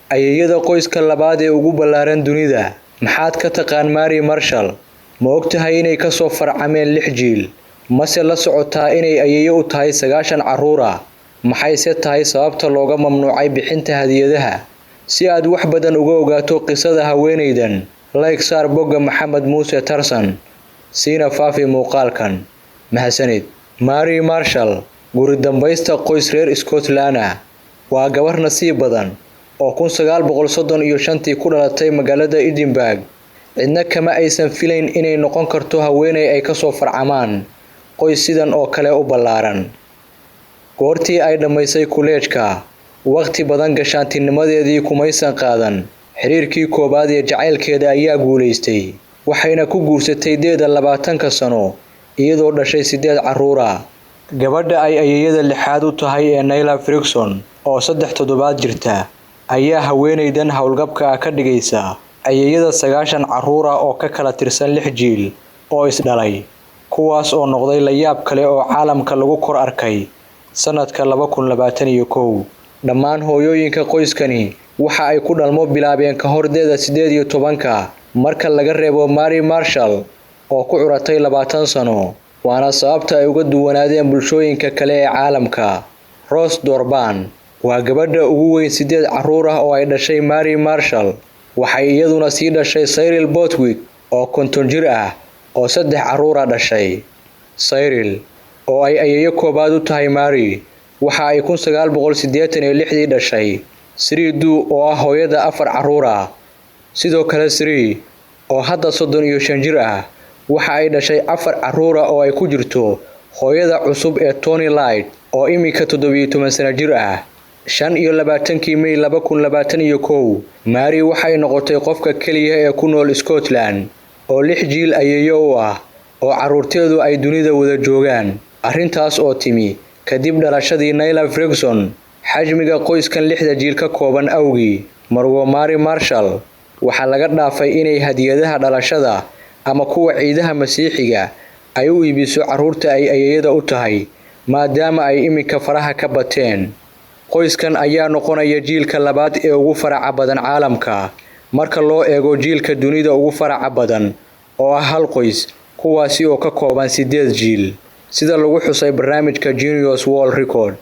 Ayeeyada qoyska labaad ee ugu ballaaran dunida. Maxaad ka taqaan Mary Marshall? Ma ogtahay inay ka soo farcameen lix jiil? Mase la socotaa inay ayeeyo u tahay 90 carruur ah? Maxayse tahay sababta looga mamnuucay bixinta hadiyadaha? Si aad wax badan uga ogaato qisada haweeneydan, like saar bogga Maxamed Muuse Tarsan, siina faafi muuqaalkan. Mahadsanid. Mary Marshall, guri dambaysta qoys reer Scotland ah, waa gabar nasiib badan oo 1935-tii ku dhalatay magaalada Edinburgh. Cidna kama aysan filayn inay noqon karto haweeney ay kasoo farcamaan qoys sidan oo kale u ballaaran. Goortii ay dhammaysay kuleejka, waqti badan gashaantinimadeedii kumaysan qaadan. Xiriirkii koowaad ee jacaylkeeda ayaa guulaystay, waxayna ku guursatay deeda 20-ka sano, iyadoo dhashay sideed carruur ah. Gabadha ay ayeeyada lixaad u tahay ee Nyla Ferguson, oo 3 toddobaad jirta, ayaa haweeneydan howlgabka ah ka dhigaysa ayeeyada 90 carruur ah oo ka kala tirsan lix jiil oo isdhalay, kuwaas oo noqday layaab kale oo caalamka lagu kor arkay sanadka 2021. Dhammaan hooyooyinka qoyskani waxa ay ku dhalmo bilaabeen ka hor deeda 18-ka, marka laga reebo Mary Marshall oo ku curatay 20 sano, waana sababta ay uga duwanaadeen bulshooyinka kale ee caalamka. Rose Dorban waa gabadha ugu weyn sideed carruur ah oo ay dhashay Mary Marshall. Waxay iyaduna sii dhashay Cyril Botwick oo 50 jir ah oo saddex carruur ah dhashay. Cyril, oo ay ayeeyo koowaad u tahay Mary, waxa ay 1986-dii dhashay Sri Du oo ah hooyada afar carruur ah. Sidoo kale Sri, oo hadda 35 jir ah, waxa ay dhashay afar carruur ah oo ay ku jirto hooyada cusub ee Tony Light oo iminka 17 sano jir ah. 25-kii May 2021, Mary waxay noqotay qofka keliya ee ku nool Scotland oo lix jiil ayeeyo u ah oo carruurteedu ay dunida wada joogaan. Arrintaas oo timi kadib dhalashadii Nyla Ferguson. Xajmiga qoyskan lixda jiil ka kooban awgii, Marwo Mary Marshall waxaa laga dhaafay inay hadiyadaha dhalashada ama kuwa ciidaha Masiixiga ay u iibiso carruurta ay ayeeyada u tahay, maadaama ay iminka faraha ka bateen. Qoyskan ayaa noqonaya jiilka labaad ee ugu faraca badan caalamka marka loo eego jiilka dunida ugu faraca badan oo ah hal qoys, kuwaasi oo ka kooban sideed jiil, sida lagu xusay barnaamijka Genius World Record.